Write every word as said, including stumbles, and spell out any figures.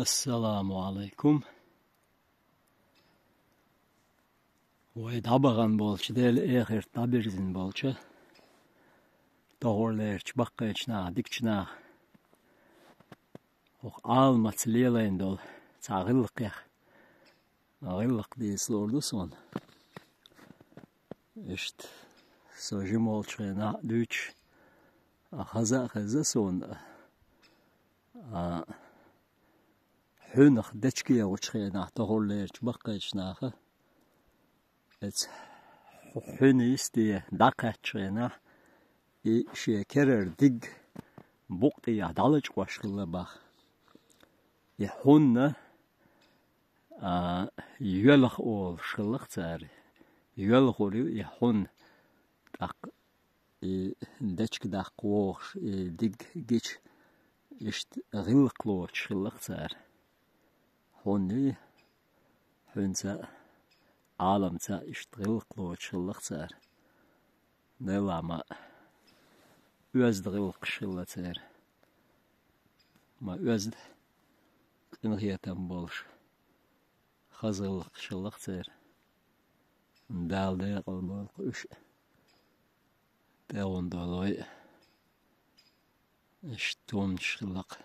Ассаламу Ӏалайкум. Вай дӀабахана болчу, Делан эхарт дӀабирзина болчу тохарлерчу баккхийчу наха, дикачу наха, хӀокху Ӏаламаца лелийна долу цхьа гӀиллакхех гӀиллакх дийца луур ду суна. Иштта, со жима волчу хенахь а дуьйцуш, а, хаза а хезна суна, а, хьуьнах дечке яхучу хенахь тохарлерчу баккхийчу наха, эца хьу-, хьуьна йисте дӀакхаьччу хенахь, и шен керара диг букъ тӀехь дӀалачкъош хилла баха. И хьунна, а, йоьлха олуш хилла-кх цара. Йоьлхур ю и хьун, тӀаккха и дечка даккха вогӀуш, и диг гича, иштта гӀиллакх лоцуш хилла-кх цара. Хьун ю, хьуьнца а, Ӏаламца а иштта гӀиллакх лоцуш хилла-кх цара. Делахь ма оьзда гӀиллакхаш хилла церан. Ма оьзда къинхетам болуш, хаза гӀиллакхаш хилла-кх церан. Дала декъала бойла-кх уьш а, тӀегӀан долой а. Иштта тумнаш хилла-кх